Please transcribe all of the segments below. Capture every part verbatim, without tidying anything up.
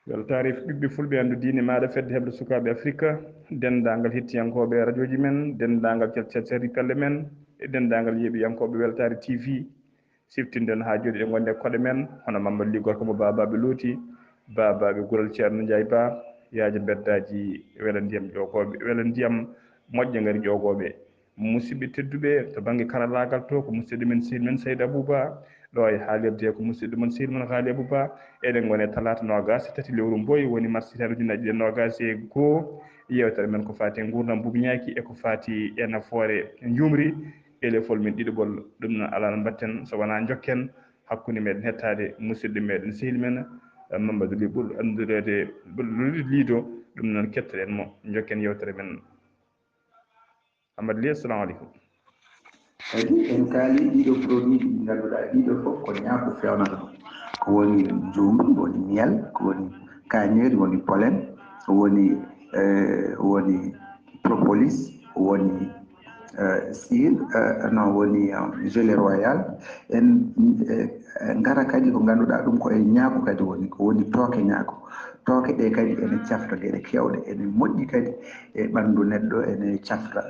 Weltaare ɓiɓɓe fulɓe, anndu diine maaɗa, fedde heɓde sukaaɓe Afrika, denndaangal hettiyankooɓe rajooji men, denndaangal cal-, cal-, carri pelle men, e denndaangal yeeɓiyankooɓe Weltaare T V, siftinden haa jooɗi ɗe ngonde koɗe men, hono Mamadou Ly gorko mo Baabaaɓe Looti, Baabaaɓe Gural Ceerno Njaay Ba, yaaja mbeddaaji wela ndiyam ƴoogooɓe, wela ndiyam moƴƴa ngari ƴoogooɓe. Musidɓe tedduɓe, to bannge karallaagal to, ko musidɗo men, sehil men Sayd Abou Ba. Ɗo e haalirde ko musidɗo mon, sehil mon Haali Abou Ba. Eɗen ngoni e talaata noogaas e tati lewru mboy, woni mars hitaande ujunnaji ɗiɗi e noogaas e goo. Yeewtere men ko faati e nguurndam Buubi Ñaaki e ko faati e nafoore njuumri e lefol men ɗiɗaɓol. Ɗum noon, alaa no mbaɗten so wonaa njokken hakkunde meɗen hettaade musidɗo meɗen, sehil men, eh, Mamadou Ly ɓurɗo anndireede Ɓurɗo Lido. Ɗum noon, kettoɗen mo, njokken yeewtere men. Amadou Ly, assalamu aleykum. Kadi en kaali ɗiɗo produit ɗi ngannduɗaa ɗiɗo fof ko ñaako fewnata. Ko woni njuumri, woni miel, ko woni kañeeri, woni pollen, woni, eh, woni propolis, woni, eh, cire, eh, non, woni, eh, gelée royale. En, eh, eh, ngara kadi ko ngannduɗaa ɗum ko e ñaako kadi woni, ko woni tooke ñaako. Tooke ɗe kadi ene cafta geɗe keewɗe, ene moƴƴi kadi e ɓanndu neɗɗo, ene cafta.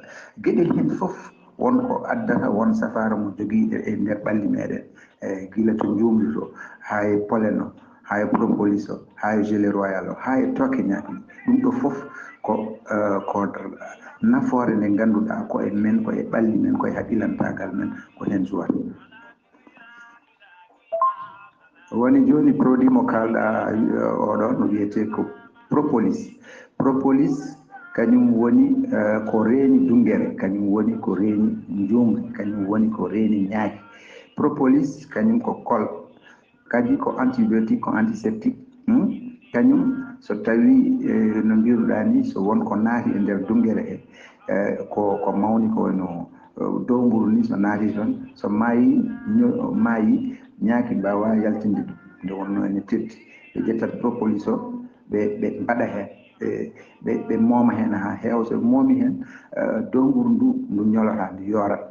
Geɗel heen fof won ko addata, won safaara mo jogiiɗe e nder ɓalli meɗen. E gila to njuumri to, haa e pollen o, haa e propolis o, haa e gelée royale o, haa e tooke ñaaki ɗi. Ɗum ɗo fof ko, eh, ko nafoore nde ngannduɗaa ko e men, ko e ɓalli men, ko e haqqillantaagal men, ko heen suwata. Woni jooni produit mo kaalɗaa, eh, oɗo no wiyetee ko propolis. Propolis kañum woni, eh, ko reeni dungere, kañum woni ko reeni njuumri, kañum woni ko reeni ñaaki. Propolis kañum ko kol, kadi ko antibiotique, ko antiseptique. Hmm? Kañum so tawi, eh, no mbiruɗaa ni, so won ko naati e nder dungere he, eh, ko, ko mawni ko no, eh, dowmburu ni, so naati toon, so maayi, ño-, maayi, ñaaki mbaawa yaltinde ɗum. Nde wonno ene teddi, ɓe ƴettat propolis o, ɓe, ɓe mbaɗa heen, ɓe, ɓe, ɓe mooma heen haa heewa. So ɓe moomi heen, eh, dowmburu ndu, ndu ñolata, ndu yoorat.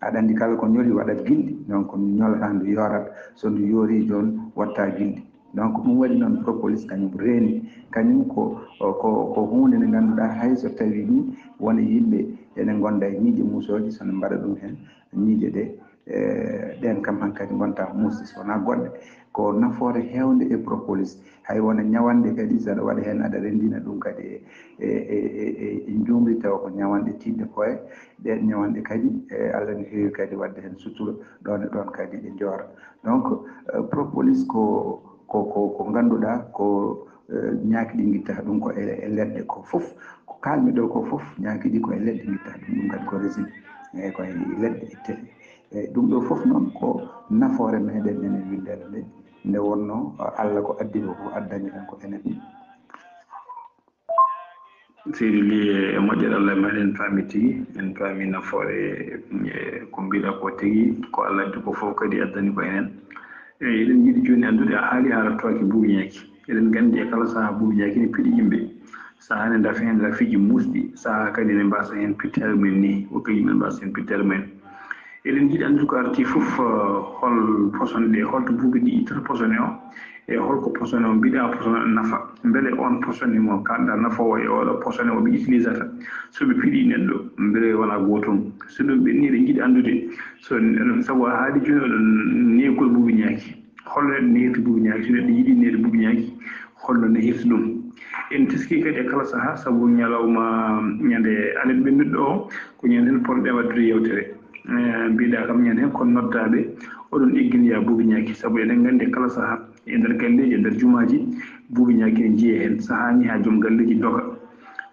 Aɗa anndi kala ko ñoli waɗat gilɗi, donc ndu ñolata, ndu yoorat. So ndu yoori jooni, watta gilɗi. Donc ɗum waɗi noon propolis kañum reeni, kañum ko, ko, ko huunde nde ngannduɗaa hay so tawi ni wona yimɓe ene ngonda e ñiiƴe muusooje, so ne mbaɗa ɗum heen, ñiiƴe ɗe, eh, ɗeen kam hankadi ngonta muusde, so wonaa goɗɗe. Ko nafoore heewnde e propolis. Hay wona ñawanɗe kadi, so aɗa waɗa heen, aɗa renndina ɗum kadi e, e, e, e, e njuumri, tawa ko ñawanɗe tiiɗɗe koye. Ɗeen ñawanɗe kadi, e, Allah no heewi kadi waɗde heen sutura, ɗoon e ɗoon kadi ɗe njoora. Donc, eh, propolis ko, ko, ko, ko ngannduɗaa ko, eh, ñaaki ɗi ngitta ɗum ko e, e leɗɗe ko fof. Ko kaalmi ɗo ko fof, ñaaki ɗi ko e leɗɗe ngitta ɗum, ɗum kadi ko résine. Eeyi, ko e leɗɗe ittete. Eeyi, ɗum ɗo fof noon ko nafoore meɗen enen winndere nde, nde wonno, eh, Allah ko addi ko, ko addani en ko enen. Seydi Ly, e moƴƴere Allah, meɗen paami tigi, en paami nafoore, e ko mbiɗa ko tigi, ko Allah addi ko fof kadi addani ko enen. Eyi, eɗen njiɗi jooni anndude, a haali haala tooke buubi ñaaki. Eɗen nganndi e kala sahaa buubi ñaaki ne piɗi yimɓe. Sahaa ne dafa heen rafiiji muusɗi, sahaa kadi ne mbasa heen pittaari mumen ni, woɓɓe yimɓe mbasa heen pittaari mumen. Eɗen njiɗi anndude ko arti fof, eh, hol posone ɗe, holto buubi ɗi ittata posone o, e holko posone o mbiɗa posone o nafa. Mbele on posone mo kaalɗa nafoowo e oɗo posone o ɓe utilisata, so ɓe piɗi neɗɗo, mbele wona gootum? So ɗum ɓenni, eɗen njiɗi anndude, so, sabu a haali jooni oɗon neekol buubi ñaaki. Holno neɗɗo nehirta buubi ñaaki? So neɗɗo yiɗi nehirde buubi ñaaki, holno nehirta ɗum? En teski kadi e kala sahaa, sabu ñalawma ñande alet ɓennuɗo o, ko ñande heen potɗen waɗdude yewtere. Eh, mbiɗa kam ñande heen kono noddaaɓe, oɗon egginoya buubi ñaaki, sabu eɗen nganndi e kala sahaa, e nder galleeji, e nder jumaaji, buubi ñaaki ne njiye heen. Sahaa ni haa joom galleeji doga.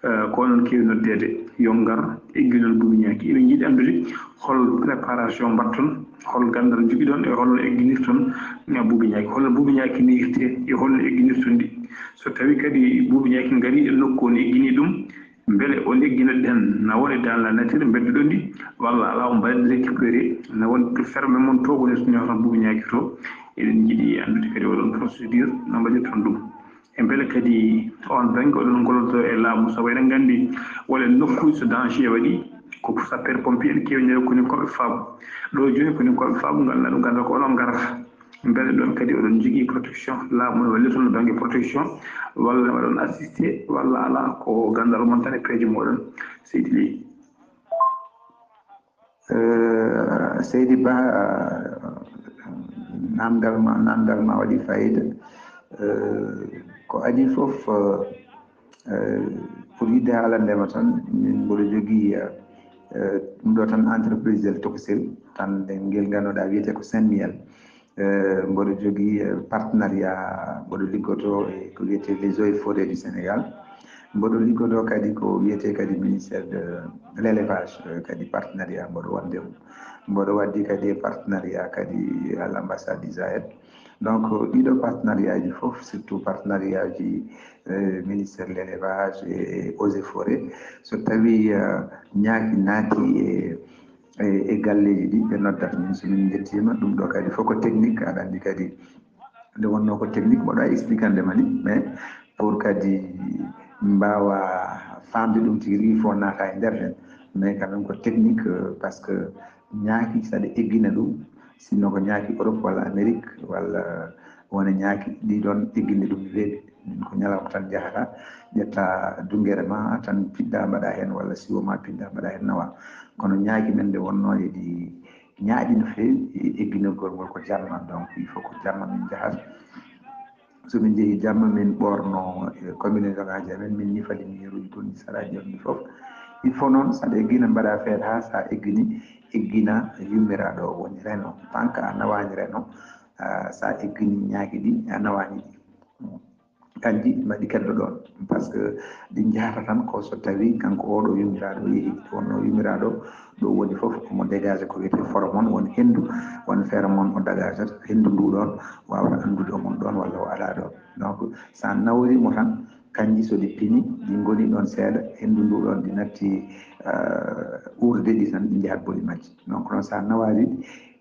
Eh, ko onon keewi noddeede, yo ngar egginon buubi ñaaki. Eɗen njiɗi anndude hol préparation mbaɗton, hol ganndal njogiɗon e holno egginirton, eh, buubi ñaaki. Holno buubi ñaaki nehirte e holno egginirton ɗi. So tawi kadi buubi ñaaki ngari e nokku on eggini ɗum, mbele on egginat ɗen na woni dans la nature, mbedduɗon ɗi, walla alaa, on mbaɗat récupéré, na woni to ferme mon to woni so ñawtan buubi ñaaki to? Eɗen njiɗi anndude kadi oɗon procédure no mbaɗirton ɗum. E mbele kadi on bannge oɗon ngollodo e laamu, sabu eɗen nganndi wole nokkuuji so danger waɗi, ko sapeur pompier en keewnire, koni koɓe faabu. Ɗo jooni koni koɓe faabu, ngal na ɗum, ngal ko onon ngarata. Mbele ɗon kadi oɗon njogii protection, laamu no wallitoo no bannge protection, walla waɗon assisté, walla alaa, ko ganndal mon tan e peeje mooɗon? Seydi Ley. Eh, Seydi Ba, namdal ma, namdal ma waɗi fayida. Eh, ko adii fof, eh, pour yiɗde haalande ma tan, min mboɗo jogii, eh, ɗum ɗo tan entreprise del Tocosel, tan ngel ngannduɗaa wiyetee ko Saint Miel. Eh, mboɗo jogii, eh, partenariat, mboɗo liggotoo e ko wiyetee les eaux et forêts du Sénégal. Mboɗo liggotoo kadi ko wiyetee kadi ministère de l'élevage, eh, kadi partenariat mboɗo wonde. Mboɗo waɗdi kadi e partenariat kadi à l'ambassade d'Israël. Donc, ɗiɗo partenariat ji fof, surtout partenariat ji, eh, ministère de l'élevage et eaux et forêts. So tawi, eh, ñaaki naati e, e, e galleeji ɗi, ɓe noddat min, so min njettiima. Ɗum ɗo kadi fof ko technique, aɗa anndi kadi nde wonnoo ko technique, mboɗo wawi expliquande ma ni, mais pour kadi mbaawa faamde ɗum tigi rigi, fof naata e nder heen. Mais quand même ko technique, euh, parce que ñaaki saɗa eggina ɗum, sinno ko ñaaki Europe walla Amérique, walla wona ñaaki ɗi ɗon egginde ɗum weeɓi. Min ko ñalawma tan njahata, ƴetta dungere ma tan piɗɗa mbaɗa heen, walla siwo ma piɗɗa mbaɗa heen nawa. Kono ñaaki men nde wonnoo eɗi ñaaƴi no feewi, e egginirgol ngol ko jamma. Donc, il faut ko jamma min njahata. So min njehii jamma, min ɓoorno e combinaison aji amen, min ñifa lumière uji toon, ɗi saraaji on ɗi fof. Il faut noon, saɗa eggina, mbaɗa feere haa sa eggini, eggina yummiraaɗo o woni reno. Tant que a nawaani reno, ah, sa eggini ñaaki ɗi, a nawaani ɗi. Kanji mbaɗi keddo ɗoon, parce que ɗi njahata tan ko so tawi kanko oɗo yummiraaɗo yehi, wonno yummiraaɗo ɗo woni fof omo dégagé ko wiyetee pheromone, woni henndu, woni pheromone o dégagata, henndu ndu ɗoon waawata anndude omon ɗoon walla o alaa ɗoon. Donc, so a nawri mo tan, kanji so ɗi pini, ɗi ngoni ɗoon seeɗa, henndu ndu ɗoon ɗi natti, euh, uurde ɗi tan, ɗi njahat boli majji. Donc, noon so a nawaali ɗi,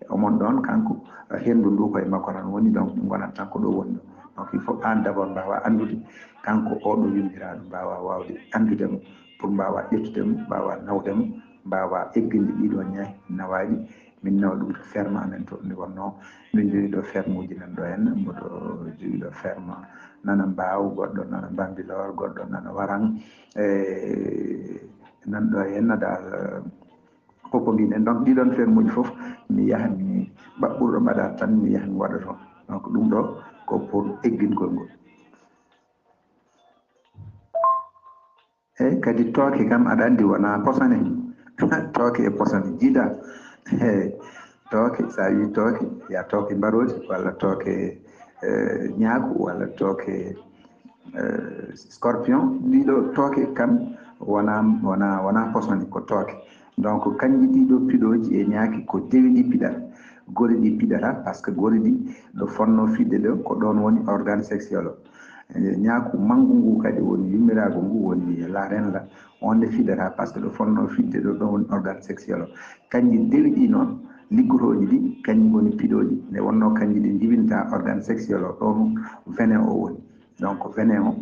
omon ɗoon, kanko, henndu ndu ko e makko tan woni, donc, ɗi ngonat tan ko ɗo woni ɗo. Donc, il faut aan d'abord mbaawa anndude kanko oɗo yummiraaɗo, mbaawa waawde anndude mo, pour mbaawa ƴettude mo, mbaawa nawde mo, mbaawa egginde ɗiɗo ñaaki nawaaɗi. Min nawa ɗum to ferme amen to nde wonnoo. Min njogii ɗo ferme uji nan ɗo en, mboɗo jogii ɗo ferme nana Mbaaw, goɗɗo nana Bambilor, goɗɗo nana Warang, e nan ɗo en dal, fof ko mbiɗen. Donc, ɗiɗon ferme uji fof, mi yaha mi ɓaɓɓurɗo mbaɗa tan, mi yaha mi waɗa toon. Donc, ɗum ɗo ko pour eggingol ngol. Eyi, kadi tooke kam, aɗa anndi wona posone. Tooke e posone jiida. Eyi, tooke, so a wii tooke, ya tooke mbarooji, walla tooke, eh, ñaaku, walla tooke, eh, scorpion. Ɗiɗo tooke kam wona, wona, wona posone, ko tooke. Donc, kanji ɗiɗo piɗooji e ñaaki ko dewi ɗi piɗata, gori ɗi piɗata, parce que gori ɗi ɗo fonnoo fiɗde ɗo, ko ɗoon woni organe sexuel o. Eh, ñaaku manngu ngu kadi woni yummiraagu ngu woni la reine la, on nde fiɗata, parce que ɗo fonnoo fiɗde ɗo, ɗo woni organe sexuel o. Kanji dewi ɗi noon, liggotooji ɗi, kanji ngoni piɗooji, nde wonnoo kanji ɗi njibinta organe sexuel o, ɗoon venin o woni. Donc, venin o,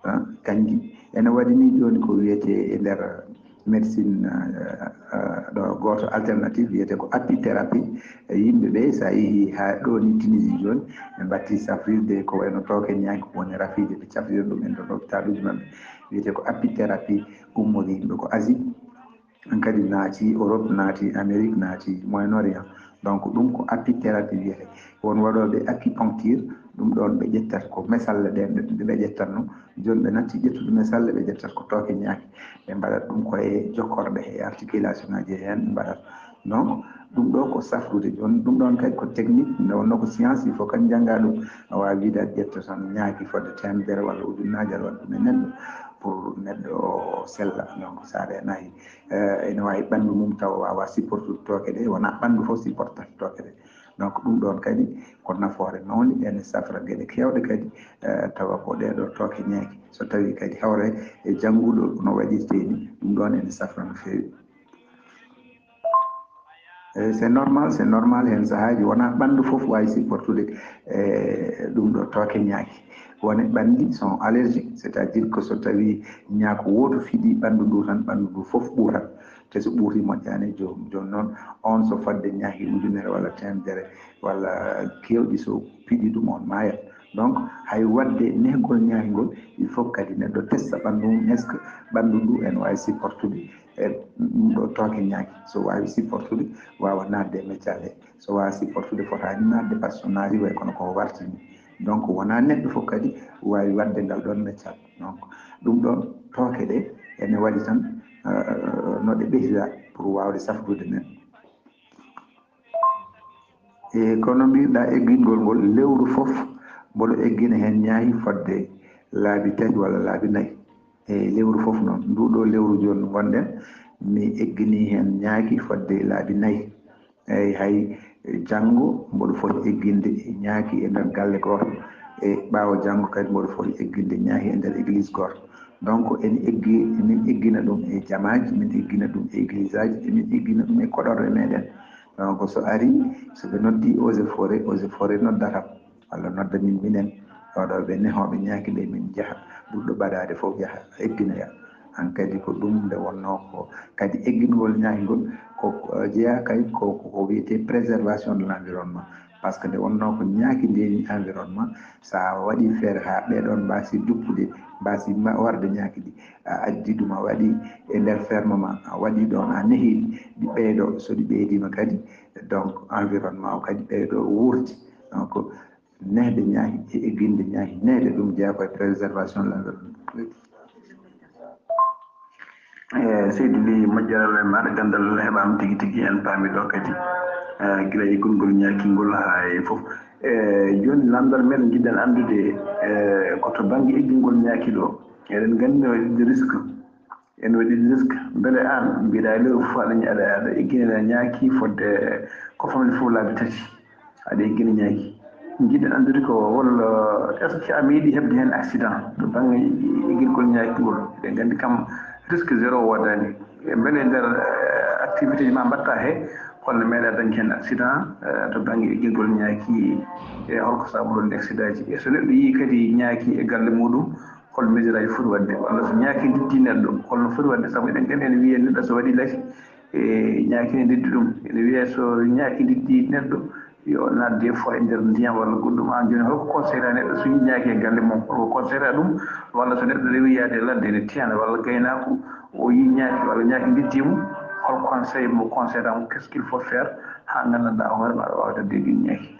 ah, kanji. Ene waɗi ni jooni ko wiyetee e nder médecine, ah, ah, ɗo gooto alternative wiyetee ko apithérapie. E yimɓe ɓe, so a yehii haa ɗo ni Tunisie jooni, ɓe mbattii safrirde ko wayno tooke ñaaki, ko woni rafiiji, ɓe cafrira ɗum en ɗon hôpitaluuji maɓɓe. Wiyetee ko apithérapie, ummori yimɓe ko Asie. Hankadi naati Europe, naati Amérique, naati Moyen Orient. Donc, ɗum ko apithérapie wiyetee. Won waɗooɓe acupuncture, ɗum ɗoon ɓe ƴettata ko mesalle ɗeen, ɓe, ɓe ƴettatno. Jooni ɓe natti ƴettude mesalle, ɓe ƴettata ko tooke ñaaki. Ɓe mbaɗat ɗum ko e jokkorɗe, e articulation aji heen ɓe mbaɗat. Donc, ɗum ɗo ko safrude. Jooni, ɗum ɗoon kadi ko technique, nde wonnoo ko science, il faut kadi njannga ɗum. A waawaa wiide a ƴetta tan ñaaki fodde teemedere walla ujunnaaje, aɗa waɗa ɗum e neɗɗo, pour neɗɗo o sella. Donc, so a reenaaki, eh, ene waawi ɓanndu mum tawa waawaa supportude tooke ɗe, wonaa ɓanndu fof supportata tooke ɗe. Donc, ɗum ɗoon kadi ko nafoore mawnde, ene safra geɗe keewɗe kadi, eh, tawa ko ɗee ɗoo tooke ñaaki. So tawii kadi hawre e jannguɗo no waɗirtee ni, ɗum ɗoon ene safra no feewi. Eh, c'est normal, c'est normal, heen sahaaji wonaa ɓanndu fof waawi supportude, eh, ɗum ɗo tooke ñaaki. Won e ɓanndi sont allergiques, c'est-à-dire que so tawii ñaako wooto fiɗii ɓanndu ndu tan, ɓanndu ndu fof ɓuurat. Te so ɓuurti moƴƴaani, joom joom noon, on so fodde ñaaki ujunere walla teemedere walla keewɗi, so piɗi ɗum, on maayat. Donc hay waɗde nehgol ñaaki ngol, il faut kadi neɗɗo testa ɓanndu mum, est ce que ɓanndu ndu ene waawi supportude e ɗum ɗo tooke ñaaki? So waawi supportude, waawa naatde e meccal he. So waawa supportude, fotaani naatde, par ce que so naati, way kono ko warti ni. Donc wonaa neɗɗo fof kadi waawi waɗde ngal ɗoon meccal. Donc ɗum ɗoon tooke ɗe ene waɗi tan, no ɗe ɓesira pour waawde safrude neɗɗo. E kono mbiɗa eggingol ngol, lewru fof mboɗo eggina heen ñaaki fodde laabi tati walla laabi nayi. E lewru fof noon, ndu ɗo lewru jooni ngonɗen, mi eggini heen ñaaki fodde laabi nayi. Eeyi, hay janngo mboɗo foti egginde ñaaki e nder galle gooto, e ɓaawo janngo kadi mboɗo foti egginde ñaaki e nder église gooto. Donc ene eggi, min eggina ɗum e jamaaji, min eggina ɗum e église aji, e min eggina ɗum e koɗorɗe meɗen. Donc so ari, so ɓe noddi eaux et forêt, eaux et forêt noddata walla nodda min minen, oɗo ɓe nehooɓe ñaaki ɓe, min njaha, ɓurɗo ɓadaade fof yaha egginoya. Hankadi ko ɗum nde wonnoo ko kadi eggingol ñaaki ngol ko jeyaa kay ko ko wiyetee préservation de l'environnement. Par ce que nde wonnoo ko ñaaki ndeeni environnement, so a waɗii feere haa ɓee ɗoon mbaasi duppude, mbaasi warde ñaaki ɗi, a addi ɗum, a waɗi e nder ferme ma, a waɗi ɗoon, a nehi ɗi, ɗi ɓeydoo. So ɗi ɓeydiima kadi, donc environnement o kadi ɓeydoo wuurti. Donc nehde ñaaki e egginde ñaaki, nehde ɗum jeyaa ko e préservation de l'environnement. E seydi li, moƴƴere Allah e maaɗa, ganndal Allah heɓaama tigi tigi, en paami ɗo kadi gila e eggingol ñaaki ngol haa e fof. E jooni lamndal meɗen njiɗɗen anndude, e ko to bannge eggingol ñaaki ɗo, eɗen nganndi no waɗi risque, ene waɗi risque. Mbele aan mbiɗa e lewru fof aɗa aɗa aɗa eggina ñaaki fodde ko famɗi fof laabi tati, aɗa eggina ñaaki. Njiɗɗen anndude ko walla est ce que a meeɗi heɓde heen accident to bannge eggirgol ñaaki ngol? Eɗen nganndi kam risque zéro woodaani. E mbele nder activité ji ma mbaɗta he, holno meeɗa dañde heen accident to bannge eggirgol ñaaki? E holko sababu ɗoon accident ji? E so neɗɗo yii kadi ñaaki e galle muɗum, hol mesure aji foti waɗde, walla so ñaaki ndiddii neɗɗo, holno foti waɗde? Sabu eɗen nganndi ene wiyee neɗɗo so waɗii lati, e ñaaki ne ndiddi ɗum. Ene wiyee so ñaaki ndiddii neɗɗo, yo naat des fois e nder ndiyam walla goɗɗum. Aan jooni, holko conseillata neɗɗo so yii ñaaki e galle mum? Holko conseillata ɗum? Walla so neɗɗo rewii yaade e ladde, ene tiyana, walla gaynaaku o yii ñaaki walla ñaaki ndiddii mo, hol conseil mo conseillata mo? Qu'est ce qu'il faut faire haa nganndanɗaa hoore ma aɗa waawi dañde e ɗiin ñaaki?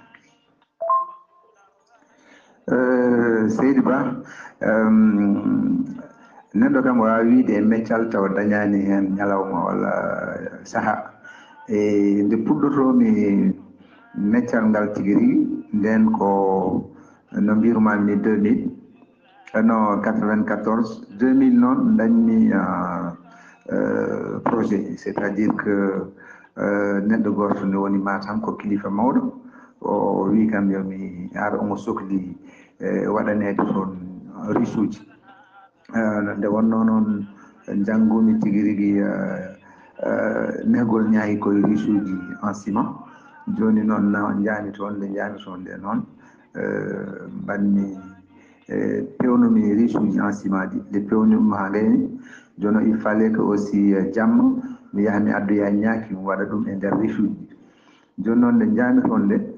Seydi Ba, neɗɗo kam waawa wiyde e meccal tawa dañaani heen ñalawma walla sahaa. E nde puɗɗotoomi meccal ngal tigi rigi, ndeen ko no mbiirumaami ni deux mille, no quatre-vingt-quatorze, deux mille noon ndañmi projet, c'est à dire que neɗɗo gooto ne woni Matam, ko kilifa mawɗo, o wii kam yo mi ar, omo sokli waɗaneede toon riche uji. Nde wonnoo noon njanngumi tigi rigi nehgol ñaaki koye riche uji en ciment. Jooni noon na njaami toon, nde njaami toon nde noon mbaɗmi, peewnumi riche uji en ciment ɗi. Nde peewnumi haa ngayni, jooni il fallait que aussi jamma mi yaha mi addoya ñaaki, mi waɗa ɗum e nder riche uji. Jooni noon nde njaami toon nde,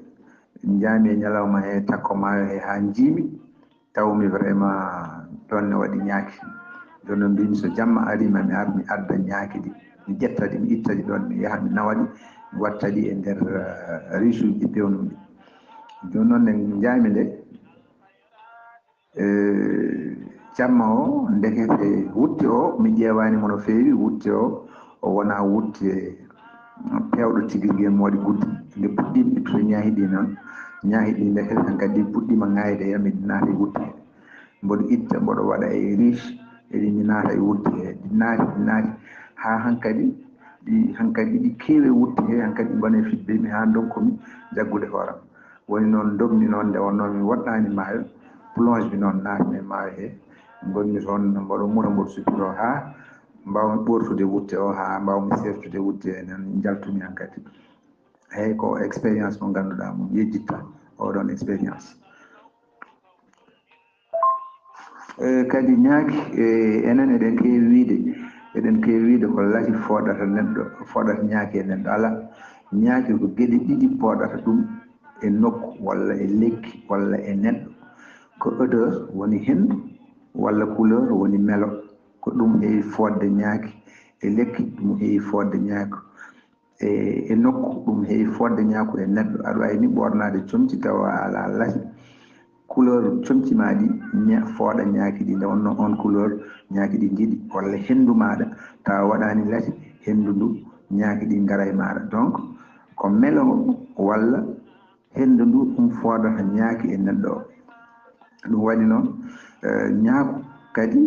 njaami e ñalawma he takko maayo he haa njiimi, tawmi vraiment ɗoon ne waɗi ñaaki. Jooni noon mbimi so jamma ari ma mi ar mi adda ñaaki ɗi, mi ƴetta ɗi, mi itta ɗi ɗoon, mi yaha mi nawa ɗi, mi watta ɗi e nder riche uji ɗi peewnumi ɗi. Jooni noon nde njaami nde, jamma o ndekete wutte o mi ƴeewaani mo no feewi, wutte o o wonaa wutte peewɗo tigi rigi, ene waɗi gudde. Nde puɗɗiimi ittude ñaaki ɗi noon, ñaaki ɗi ndekete hankadi ɗi puɗɗiima ŋaayde, yami ɗi naata e wutte he. Mboɗo itta, mboɗo waɗa e riche, eɗi mi naata e wutte he. Ɗi naati, ɗi naati haa hankadi ɗi, hankadi ɗi keewi e wutte he, hankadi ɗi ngoni e fidde mi haa ndokkumi jaggude hoore am. Woni noon ndogmi noon nde wonnoo mi woɗɗaani maayo, plonge mi noon naatmi e maayo he. Ngonmi toon mboɗo muta mboɗo suppitoo haa mbaawmi ɓoortude wutte o, haa mbaawmi seertude wutte he, noon njaltumi hankadi. Eeyi, ko expérience mo ngannduɗaa mo yejjitta oɗoon expérience. E kadi ñaaki, e enen eɗen keewi wiyde Eɗen keewi wiide ko lati fooɗata neɗɗo, fooɗata ñaaki e neɗɗo. Alaa, ñaaki ko geɗe ɗiɗi pooɗata ɗum e nokku, walla e lekki, walla e neɗɗo. Ko odeur woni henndu, walla couleur woni melo. Ko ɗum heewi fooɗde ñaaki e lekki, ɗum heewi fooɗde ñaaki e, e nokku, ɗum heewi fooɗde ñaaki e neɗɗo. Aɗa waawi ni ɓoornaade comci tawa a alaa lati. Couleur comci ma ɗi ña-, fooɗa ñaaki ɗi, nde wonnoo on couleur ñaaki ɗi njiɗi, walla henndu maaɗa tawa waɗaani lati, henndu ndu ñaaki ɗi ngara e maaɗa. Donc, ko melo ngo walla henndu ndu ɗum fooɗata ñaaki e neɗɗo o. Ɗum waɗi noon, eh, ñaaku kadi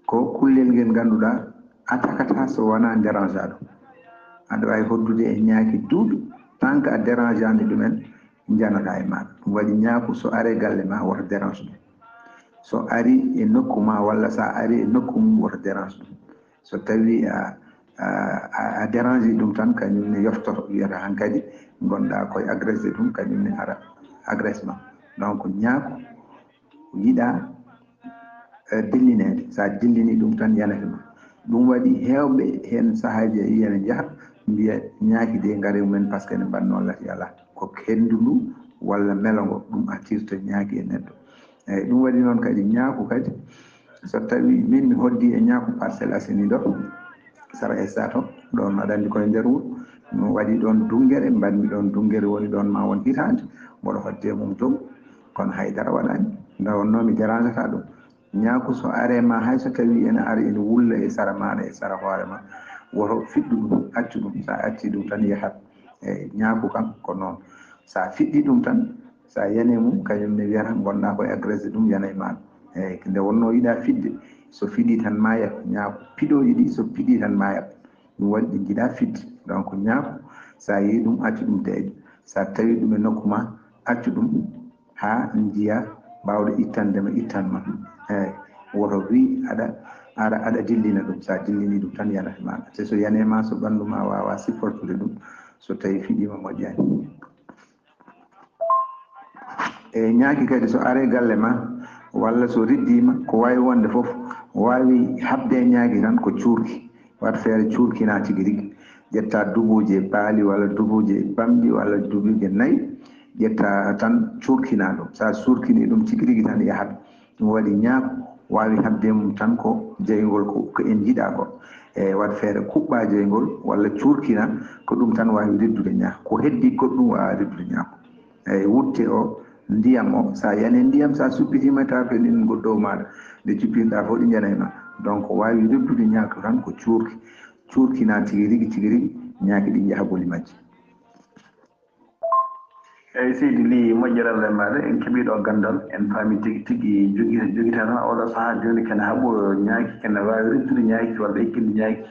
ko kullel ngel ngannduɗaa a takataa so wonaa dérange aɗo. Aɗa waawi hoddude e ñaaki duuɓi, tant que a dérange ani ɗumen, njanataa e maaɗa. Ɗum waɗi ñaaku so ari galle ma, woto dérange ɗum. So ari e nokku ma, walla so a ari e nokku mum, woto dérange ɗum. So tawi a, a, a, a dérange ɗum tan, kañum ne yoftoto, wiyata hankadi ngonɗa koye agressé ɗum, kañum ne ara agresse ma. Donc, ñaaku yiɗa, eh, dillineede. So a dillini ɗum tan, yanata ma. Ɗum waɗi heewɓe heen sahaaji a yiyana njaha, mbiya ñaaki de ngare mumen, par ce que ne mbanno lati alaa. Ko henndu ndu walla melo ngo, ɗum attirta ñaaki e neɗɗo. Eyyi, ɗum waɗi noon kadi ñaaku kadi, so tawi min mi hoddi e ñaaku Parcelles Assainies ɗo, sara e sato, ɗon aɗa anndi koye nder wuro, mi waɗi ɗon dunngere, mbaɗmi ɗon dunngere, woni ɗon ma won hitaande, mboɗo hodde mum dow, kono haydara waɗaani, nde wonnoo mi dérange ata ɗum. Ñaaku so are ma, hay so tawi ene ara ene wulla e sara maaɗa, e sara hoore ma, woto fiɗɗu ɗum, accu ɗum, sa acci ɗum tan yahat. Eyyi, ñaaku kam ko noon, sa fiɗɗi ɗum tan, sa yani e mum, kañum ne wiyata ngonɗa koye agressé ɗum, yana e maaɗa. Eyyi, nde wonnoo yiɗa fiɗde, so fiɗi tan ma yah, ñaaku piɗooji ɗi, so piɗi tan ma yah. Ɗum waɗi ɗi njiɗa fiɗde. Donc, ñaaku, sa yii ɗum, accu ɗum deeƴa. Sa tawi ɗum e nokku ma, accu ɗum haa njiya baawɗo ittande ma, ittan ma. Eyyi, woto wi aɗa, aɗa, aɗa dillina ɗum. Sa dillini ɗum tan, yanata ma. Te so yani e ma, so ɓanndu ma waawa supportude ɗum, so tawi fiɗi ma, moƴƴaani. E ñaaki kadi, so are galle ma, walla so riddiima, ko waawi wonde fof, waawi haɓde e ñaaki tan ko cuurki. Waɗ feere cuurkina tigi rigi. Ƴetta dubuuje paali walla dubuuje bamɗi walla dubuuje nayi. Ƴetta tan cuurkina ɗum. Sa suurkini ɗum tigi rigi tan, yahat. Ɗum waɗi ñaaku waawi haɓde mum tan ko jeyngol ko, ko en njiɗa ko. E waɗ feere kuɓɓa jeyngol walla cuurkina, ko ɗum tan waawi riddude ñaaku. Ko heddi goɗɗum waawa riddude ñaaku. Eyyi, wutte o, ndiyam o, sa yani ndiyam, sa suppitiima, tawa ko ɗin ngo dow maaɗa, nde cuppirɗa fof ɗi njanay ma. Donc, ko waawi riddude ñaaku tan ko cuurki. Cuurkina tigi rigi, tigi rigi, ñaaki ɗi njaha boli majji. Eyyi, seydi Ly, moƴƴere Allah e maaɗa, en keɓii ɗo ganndal, en paami tigi tigi jogi-, jogitana oɗo sahaa jooni, kene haɓo ñaaki, kene waawi riddude ñaaki walla ekkinde ñaaki.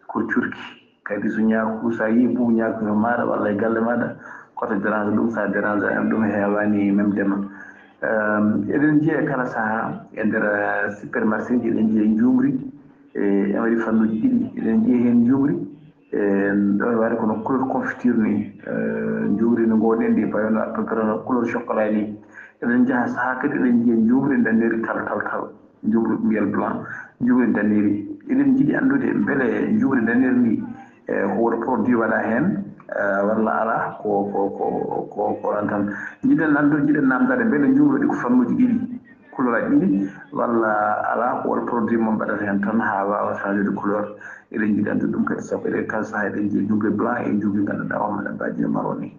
Ko cuurki. Kadi so ñaaku, so a yii buubu ñaaku e maaɗa walla e galle maaɗa, koto dérange ɗum, so a dérange ani ɗum heewaani memde ma. Ehm, eɗen njiya e kala sahaa e nder, eh, supermarché ji, eɗen njiya njuumri, e, ene waɗi fannuuji ɗiɗi. Eɗen njiya heen njuumri, e, ɗo e waɗi kono couleur confiture ni, eh, njuumri no ngoɗen ɗi, payono à peu près no couleur chocolat ni. Eɗen njaha sahaa kadi eɗen njiya njuumri ndaneri tal, tal, tal. Njuumri mbiyel blanc, njuumri daneri. Eɗen njiɗi anndude mbele njuumri daneri ndi, e, ko woni produit waɗa heen, e, walla alaa, ko, ko, ko, ko, ko ɗon tan. Njiɗen anndude, njiɗen naamndaade mbele njuumri ɗi ko fannuuji ɗiɗi, couleur aji ɗiɗi, walla alaa, ko woni produit mo mbaɗata heen tan haa waawa changé de couleur. Eɗen njiɗi anndude ɗum kadi, sabu eɗen kala sahaa eɗen njiya njuumri blanc e njuumri ngannduɗaa o, hono ɗaɓɓaaji no maro ni.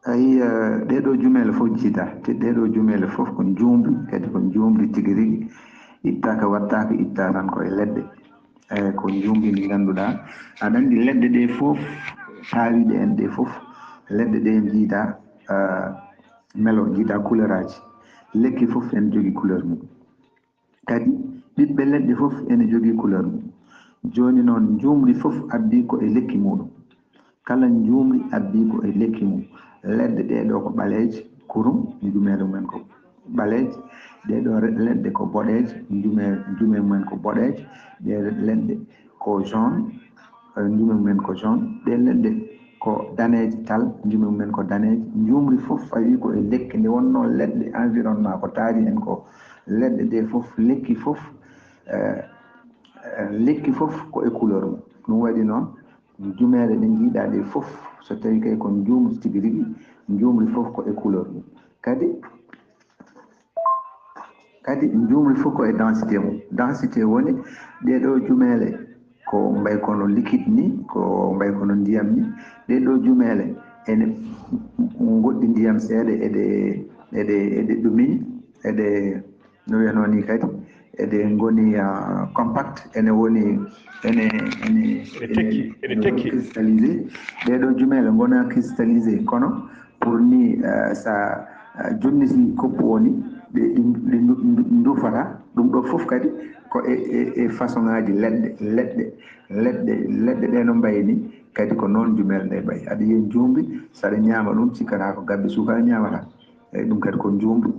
Ayi, eh, ɗee ɗoo jumeele fof jiida, te ɗee ɗoo jumeele fof ko njuumri, kadi ko njuumri tigi rigi, ittaaka wattaaka, ittaa tan ko e leɗɗe. Eyi, ko njuumri ndi ngannduɗaa, aɗa anndi leɗɗe ɗee fof, taawiiɗe en ɗee fof, leɗɗe ɗee njiida, eh, melo, njiida couleuraaji. Lekki fof ene jogii couleur mum. Kadi ɓiɓɓe leɗɗe fof ene jogii couleur mum. Jooni noon, njuumri fof abbii ko e lekki muuɗum. Kala njuumri abbii ko e lekki mum. Leɗɗe ɗee ɗoo ko ɓaleeje, kurum, njumeele mumen ko ɓaleeje. Ɗee ɗoo re-, leɗɗe ko boɗeeje, njume-, njume mumen ko boɗeeje. Ɗee leɗɗe ko jaune, eh, njume mumen ko jaune. Ɗee leɗɗe ko daneeje tal, njume mumen ko daneeje. Njuumri fof fawii ko e lekki. Nde wonnoo leɗɗe environnement ko taari en ko leɗɗe ɗee fof, lekki fof, eh, eh, lekki fof ko e couleur mum. Ɗum waɗi noon, jumeele ɗe njiiɗaa ɗe fof, so tawii kay ko njuumri tigi rigi, njuumri fof ko e couleur mum. Kadi, kadi njuumri fof ko e densité mum. Densité woni ɗee ɗoo jumeele ko mbay kono liquide ni, ko mbay kono ndiyam ni. Ɗee ɗoo jumeele ene ngoɗɗi ndiyam seeɗa, eɗe, eɗe, eɗe ɗumini, eɗe, no wiyanoo ni kadi, eɗe ngoni, ah, compact, ene woni, ene, ene, Eɗe tekki, eɗe tekki. Cristallisé. Ɗee ɗoo jumeele ngona cristallisé, kono pour ni, eh, sa, eh, jonniti koppu o ni, ɗe, ɗe, ɗe ndu-, ndu-, ndufata. Ɗum ɗoo fof kadi ko e, e, e façon ŋaaji leɗɗe, leɗɗe, leɗɗe, leɗɗe ɗe no mbayi ni, kadi ko noon jumeele ɗe mbayi. Aɗa yiya njuumri, so aɗa ñaama ɗum, cikkata ko gabbe suukara ñaamata. Eyi, ɗum kadi ko njuumri.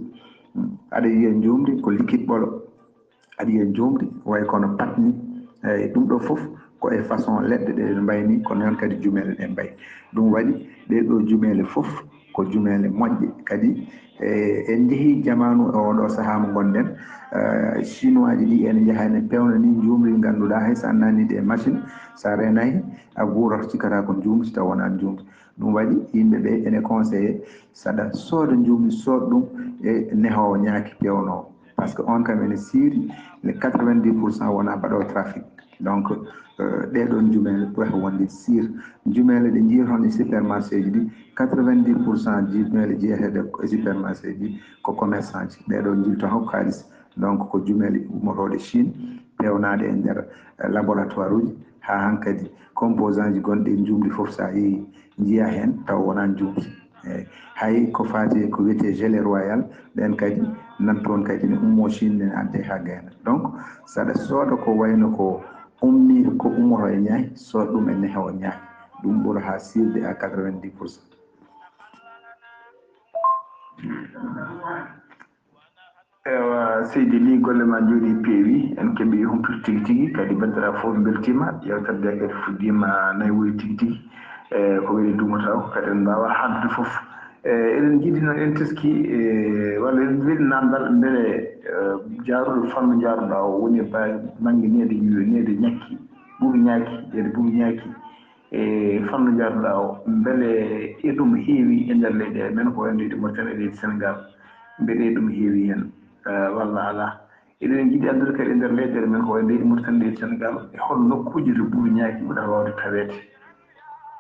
Mm. Aɗa yiya njuumri, ko liquide ɓolo. Aɗa yiya njuumri, way kono pat ni. Eyi, ɗum ɗoo fof ko e façon leɗɗe ɗe mbayi ni, ko noon kadi jumeele ɗe mbayi. Ɗum waɗi ɗee ɗoo jumeele fof ko jumeele moƴƴe. Kadi, e, en njehii jamaanu e oo ɗoo sahaa mo ngonɗen. Eh, Chinois ji ɗi ene njaha ene peewna ni njuumri, ngannduɗaa hay so a naatni ɗe e machine, so a reenaaki, a guuroto cikkata ko njuumri, tawa wonaa njuumri. Ɗum waɗi yimɓe ɓe ene conseillé, so aɗa sooda njuumri, sood ɗum e nehoowo ñaaki peewnoowo. Par ce que on kam ene siiri, les quatre-vingt-dix pour cent wonaa baɗoowo trafic. Donc, euh, ɗee ɗoon jumeele ɓurata wonde siir. Jumeele ɗe njiyaton e supermarché ji ɗi, quatre-vingt-dix pour cent jumeele jeyeteeɗe e supermarché ji ko commerçant ji. Ɗee ɗoon njilta hokka kaalis. Donc, ko jumeele ummotooɗe Chine, peewnaaɗe e nder, eh, laboratoire uji, haa hankadi composant ji gonɗi e njuumri fof, so a yehii, njiyaa heen taw wonaa njuumri. Eyi, hay ko faati e ko wiyetee gelée royale, ɓeen kadi nan toon kadi ne ummoo Chine, ne addee haa Gayna. Donc, so aɗa sooda ko wayno ko ummii, ko ummoto e ñaay, sood ɗum e nehoowo ñaay. Ɗum ɓura haa siirde à quatre-vingt-dix pour cent. Ewa, seydi Ly, golle ma njooɗii, peewi, en keɓii humpito tigi tigi, kadi banndiraaɓe fof mbeltiima, yeewtere nde kadi fuɗɗiima, naywori tigi tigi. E ko weli duumotoo ko, kadi en mbaawaa haaldude fof. E eɗen njiɗi noon, en teski, e walla eɗen njiɗi naamndal, mbele, e, jaaruɗo, fannu jaaruɗaa o woni e ba-, bannge neede, neede ñakki, buubi ñaaki, neede buubi ñaaki. E fannu jaaruɗaa o, mbele e ɗum heewi e nder leyɗeele men, ko wayi no leydi Mauritanie e leydi Sénégal? Mbele e ɗum heewi heen, e, walla alaa? Eɗen njiɗi anndude kadi e nder leyɗeele men, ko wayi no leydi Mauritanie, leydi Sénégal, e hol nokkuuji to buubi ñaaki ɓurata waawde taweede?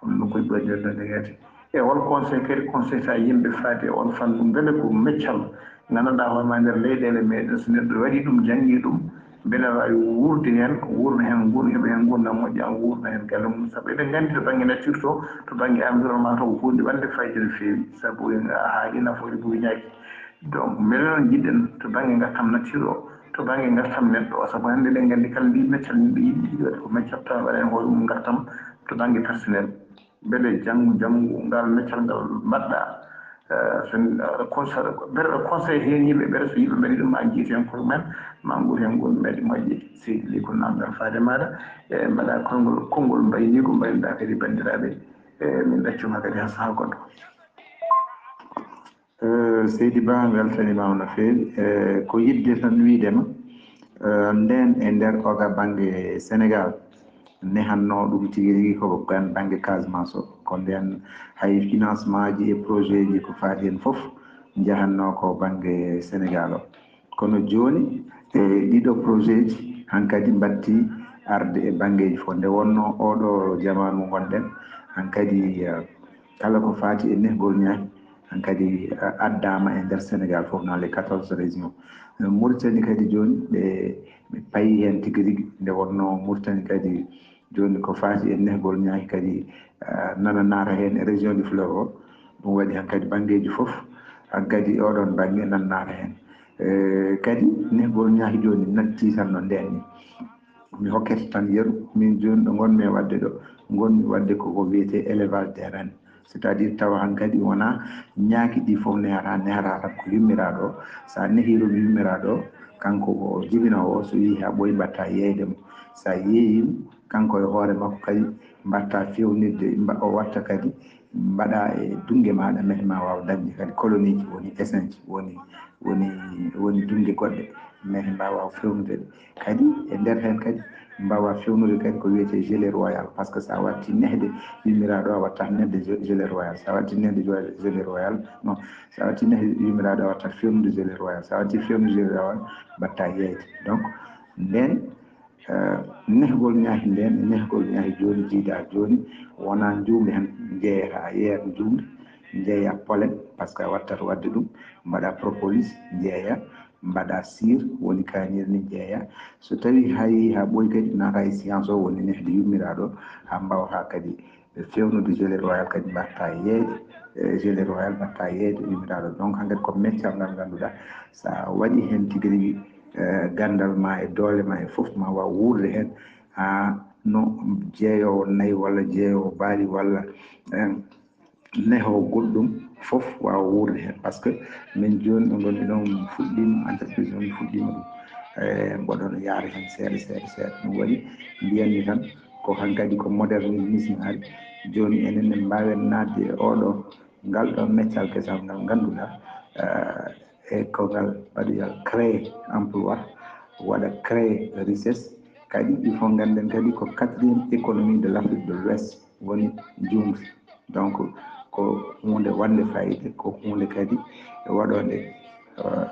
Hol nokkuuji ɓurata waawde taweede? E hol conseil kadi conseillta yimɓe faade e on fannu? Mbele ko meccal nganndanɗaa hoore maa nder leyɗeele meɗen, so neɗɗo waɗii ɗum, janngii ɗum, mbele aɗa waawi wuurde heen, wuurna heen nguur-, heɓa heen nguurndam moƴƴo, aan wuurna heen galle mum? Sabu eɗen nganndi to bannge nature to, to bannge environnement to, ko huunde waɗnde fayida no feewi, sabu en a haalii nafoore buubi ñaaki. Donc, mbele noon njiɗɗen to bannge ngartam nature o, to bannge ngartam neɗɗo o, sabu hannde eɗen nganndi kala mbiyi meccal yimɓe yiɗi, yiɗi waɗde ko meccal, tawa waɗa heen hoore mum ngartam to bannge personnel. Mbele janngo, janngo ngal meccal ngal mbaɗɗa, eh, so, eh, conseil, mbeɗa conseil heen yimɓe ɓe, so yimɓe mbaɗi ɗum, ma njiit heen koye mumen, ma nguur heen nguur mbaɗi moƴƴi. Seydi Ly, ko naamndal faade maaɗa, e mbaɗa konngol, konngol mbayniiko, mbaynoɗaa kadi banndiraaɓe, e min ɗaccuma kadi haa sahaa goɗɗo. Eh, Seydi Ba, weltaniima on no feewi. Eh, ko yiɗde tan wiyde ma, eh, ndeen e nder oga bannge Sénégal, nehannoo ɗum tigi rigi ko gan-, bannge Casamance o. Ko ndeen hay financement ji e projet ji ko faati heen fof njahannoo ko bannge Sénégal o. Kono jooni, e ɗiɗo projet ji hankadi mbattii arde e banngeeji fof. Nde wonnoo ooɗo jamaanu mo ngonɗen, hankadi, eh, Kala ko faati e nehgol ñaaki, hankadi, eh, addaama e nder Sénégal fof, dans les quatorze régions. Eh, Mauritanie kadi jooni, ɓe, ɓe payi heen tigi rigi, nde wonnoo Mauritanie kadi jooni ko faati e nehgol ñaaki kadi, eh, nana naata heen e région du fleuve o. Ɗum waɗi hankadi banngeeji fof, hankadi oɗon bannge nana naata heen. Eh, kadi nehgol ñaaki jooni natti tan no ndeen ni. Mi hokkete tan yeru, min jooni ɗo ngonmi e waɗde ɗo, ngonmi waɗde ko, ko wiyetee élevage des rennes. C'est-à-dire tawa hankadi wonaa ñaaki ɗi fof nehata, nehata tan ko yummiraaɗo o. So a nehii ɗum yummiraaɗo o, kanko ko jibinoowo o, so yehii haa ɓooyi mbaɗta yeeyde mo. So a yeeyii mo, kanko e hoore makko kadi mbaɗta feewnirde, mba-, o waɗta kadi mbaɗa e dunnge maaɗa, mehma waawa dañde kadi colonie ji, woni essaim ji, woni, woni, woni dunnge goɗɗe, mehma waawa feewnude ɗe. Kadi e nder heen kadi mbaawa feewnude kadi ko wiyetee gelée royale, par ce que so a waɗti nehde yummiraaɗo, a waɗta nehde ge-, gelée royale. So a waɗti nehde jo-, gelée royale, non, so a waɗti nehde yummiraaɗo, a waɗta feewnude gelée royale. So a waɗti feewnude gelée royale, mbaɗta yeeyde. Donc, ndeen, eh, nehgol ñaaki ndeen, nehgol ñaaki jooni, jiidaa jooni, wonaa njuumri tan njeeyata, a yeeyat njuumri, njeeya pollen, par ce que a waɗtat waɗde ɗum, mbaɗa propolis, njeeya, mbaɗa sir, woni kañir ni njeeya. So tawii haa yehii haa ɓooyi kadi, naata e science o, woni nehde yummiraaɗo, haa mbaawata kadi feewnude gelée royale kadi mbaɗta yeeyde, eh, gelée royale mbaɗta yeeyde yummiraaɗo. Donc, hankadi ko meccal ngal ngannduɗaa, so a waɗii heen tigi rigi, eh, ganndal ma e doole ma e fof, ma waaw wuurde heen, haa no jeeyoowo nayi walla jeeyoowo baali walla, eh, nehoowo goɗɗum fof waawa wuurde heen. Par ce que min jooni ɗo ngonmi ɗo, min fuɗɗiima, entreprise o min fuɗɗiima ɗum. Eh, mboɗon yaara heen seeɗa, seeɗa, seeɗa. Ɗum waɗi mbiyanmi tan ko hankadi ko modernisme ari. Jooni enen ne mbaawen naatde e oɗo, ngal ɗo meccal kesal ngal ngannduɗaa, eh, e ko ngal mbaɗoyal créer emploi, waɗa créer richesse. Kadi il faut ngannden kadi ko quatrième économie de l'Afrique de l'Ouest woni njuumri. Donc, ko huunde waɗnde fayida, ko huunde kadi waɗoonde, eh,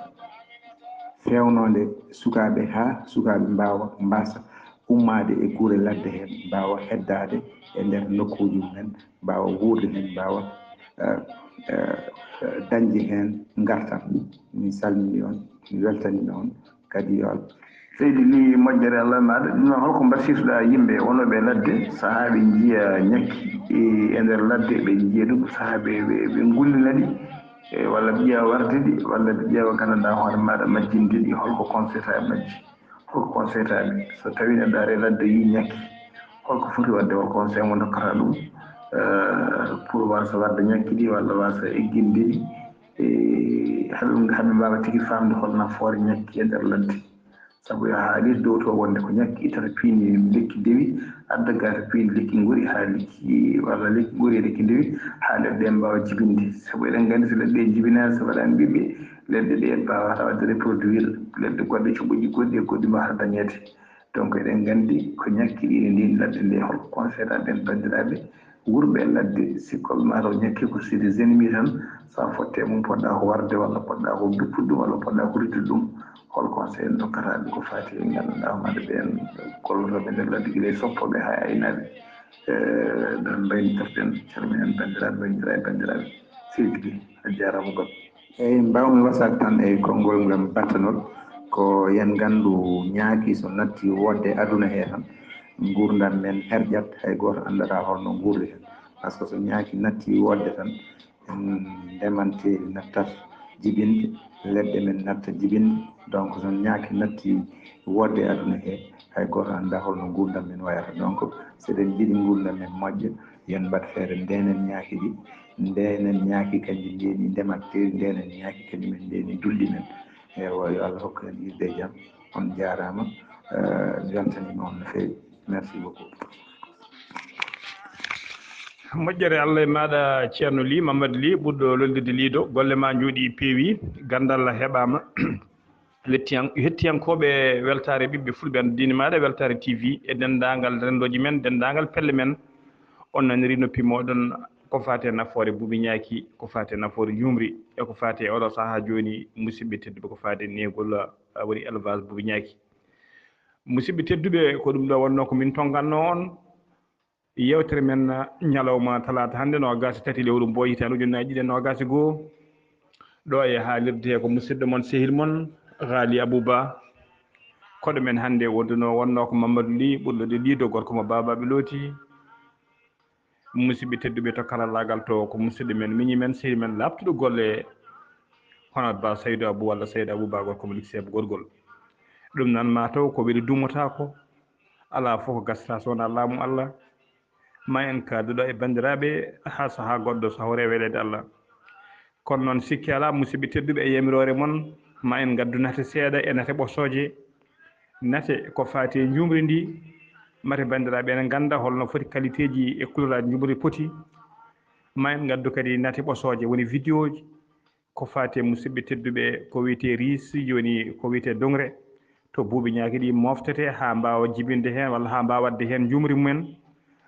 feewnoonde sukaaɓe haa sukaaɓe mbaawa, mbaasa ummaade e gure ladde heen, mbaawa heddaade e nder nokkuuji mumen, mbaawa wuurde heen, mbaawa, eh, eh, dañde heen ngartam. Mi salmini on, mi weltanima on kadi, yo Allah. Seydi Ly, moƴƴere Allah e maaɗa. Ɗum noon, holko mbattirtoɗaa yimɓe wonooɓe e ladde, sahaa ɓe njiya ñakki e, e nder ladde, ɓe njiya ɗum, sahaa ɓe, ɓe, ɓe ngullina ɗi, e, walla ɓe ƴeewa warde ɗi, walla ɓe ƴeewa nganndanɗaa hoore maaɗa majjinde ɗi, holko conseil-taa e majji? Holko conseil-taa ɓe? So tawii neɗɗo ari e ladde, yii ñakki, holko foti waɗde, hol conseil mo ndokkata ɗum, eh, pour waasa warde ñakki ɗi, walla waasa egginde ɗi, e, haa ɓe, haa ɓe mbaawa tigi faamde hol nafoore ñakki e nder ladde? Sabu haa leydi dow to wonde ko ñakki ittata piindi lekki dewi, adda ga to piindi lekki ngori haa lekki, walla lekki ngori e lekki dewi, haa leɗɗe ɗe mbaawa jibinde. Sabu eɗen nganndi so leɗɗe ɗe njibinaani, so waɗaani ɓiɓɓe, leɗɗe ɗe mbaawata waɗde reproduire, leɗɗe goɗɗe, cuɓuuji goɗɗi e goɗɗi mbaawata dañeede. Donc eɗen nganndi ko ñakki ɗi ne ndin ladde nde, hol conseil-taa ɓen banndiraaɓe wurɓe e ladde, sikkol ma taw ñakki ko c'est des ennemis tan, so a fotte mum poɗɗa ko warde, walla poɗɗa ko duppude ɗum, walla poɗɗa ko rittude ɗum, hol conseil en ndokkata ɓe ko faati e ngannduɗaa homaade ɓeen gollotooɓe nder ladde gila e soppooɓe haa e aynaaɓe? Eh, ɗon mbaynitorɗen, calminen banndiraaɓe, banndiraaɓe, banndiraaɓe. Seydi Ly, a jaaraama goɗɗo. Eyi, mbaawmi wasaade tan e konngol ngam battanol, ko yen nganndu ñaaki so natti woodde aduna hee tan, nguurndam men herƴat, hay gooto anndataa holno nguurdi heen. Par ce que so ñaaki natti woodde tan, en ndemanteeri nattat jibinde, leɗɗe men natta jibinde. Donc, so ñaaki natti woodde aduna hee, hay gooto anndaa holno nguurndam men wayata. Donc, so eɗen njiɗi nguurndam men moƴƴa, yen mbaɗ feere ndeenen ñaaki ɗi, ndeenen ñaaki kanji ndeeni ndemanteeri, ndeenen ñaaki kanji men ndeeni dulɗi men. Ewa, yo Allah hokku en irde e jam. On jaaraama, eh, mi weltaniima on no feewi. Merci beaucoup. Moƴƴere Allah e maaɗa, Ceerno Ly, Mamadou Ly, ɓurɗo loldirde Lido. Golle ma njooɗi, peewi, ganndal heɓaama. Lettiyan-, hettiyankooɓe Weltaare Ɓiɓɓe Fulɓe, Anndude Diine Maaɗa, Weltaare T V, e denndaangal renndooji men, denndaangal pelle men, on naniri noppi mooɗon ko faati e nafoore buubi ñaaki, ko faati e nafoore njuumri, e ko faati e oɗo sahaa jooni, musidɓe tedduɓe, ko faati e neegol, a, woni élevage buubi ñaaki. Musidɓe tedduɓe, ko ɗum ɗo wonnoo ko min tonngannoo on. Yewtere men ñalawma talaata hannde, noogaas e tati lewru mbo hitaande ujunnaji ɗiɗi e noogaas e goo. Ɗo e haalirde he ko musidɗo mon, sehil mon, Haali Abou Ba. Koɗo men hannde wonduno, wonno ko Mamadou Ly, ɓurɗo de Lido, gorko mo Babaɓe Looti. Musidɓe tedduɓe to karallaagal to, ko musidɗo men, miñi men, sehil men, laaɓtuɗo golle, hono Ba Saydou Abou walla Saydou Abou Ba, gorko mo Likseebo Gorgol. Ɗum nan ma taw ko weli duumotaako, alaa fof ko gasata so wonaa laamu Allah. Ma en kaadu ɗo e banndiraaɓe haa sahaa goɗɗo, so hawre weleede Allah. Kono noon, sikki alaa, musidɓe tedduɓe, e yamiroore mon, ma en ngaddu nate seeɗa e nate ɓosooje. Nate ko faati e njuumri ndi, mate banndiraaɓe ene ngannda holno foti, qualité ji e couleur aji njuumri poti. Ma en ngaddu kadi nate ɓosooje, woni vidéo ji, ko faati e musidɓe tedduɓe ko wiyetee riis, jooni ko wiyetee dongre, to buubi ñaaki ɗi moftete haa mbaawa jibinde heen walla haa mbaawa waɗde heen njuumri mumen.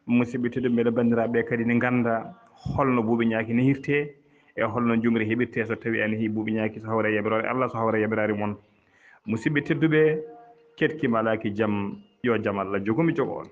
Musidɓe tedduɓe, mbele banndiraaɓe kadi ne ngannda holno buubi ñaaki nehirtee e holno njuumri heɓirtee so tawii a nehii buubi ñaaki, so hawre yamiroore Allah, so hawre yamiraare mon. Musidɓe tedduɓe, keɗkiima alaaki jam, yo jam Allah jogo mi jogo on.